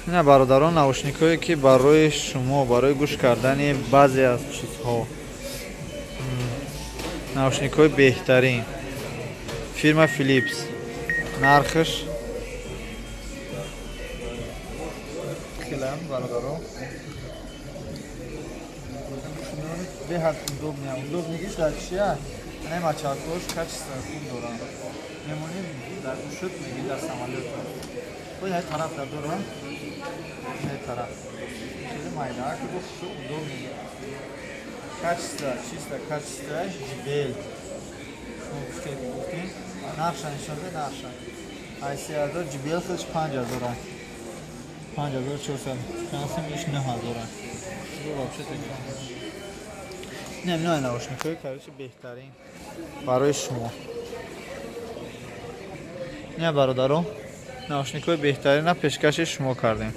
Ина, бародарон, наушникҳое, ки барои шумо, барои гӯш кардани баъзе аз чизҳо, наушникҳои беҳтарин фирма Philips, нархш хелам, бародарон, беҳад удобный. Удобныйгиш дар чия? Ана мочалкош качество хуб доранд, мемонӣ дар гӯшут, меги дар самолёт. Ой, тараф дар дорам, ай тараф хеле майда, ки бо удобный, качество, чисто качество JBL. Шумо гуфтед, гуфтем, нархша нишон де, нархша. Ай 3000 JBL худш 5000, 5400, шансим иш 9000. Вообще не, не, наушникҳои, короче, беҳтарин барои шумо. Не, бародарон, наушникҳои беҳтарина пешкаши шумо кардем.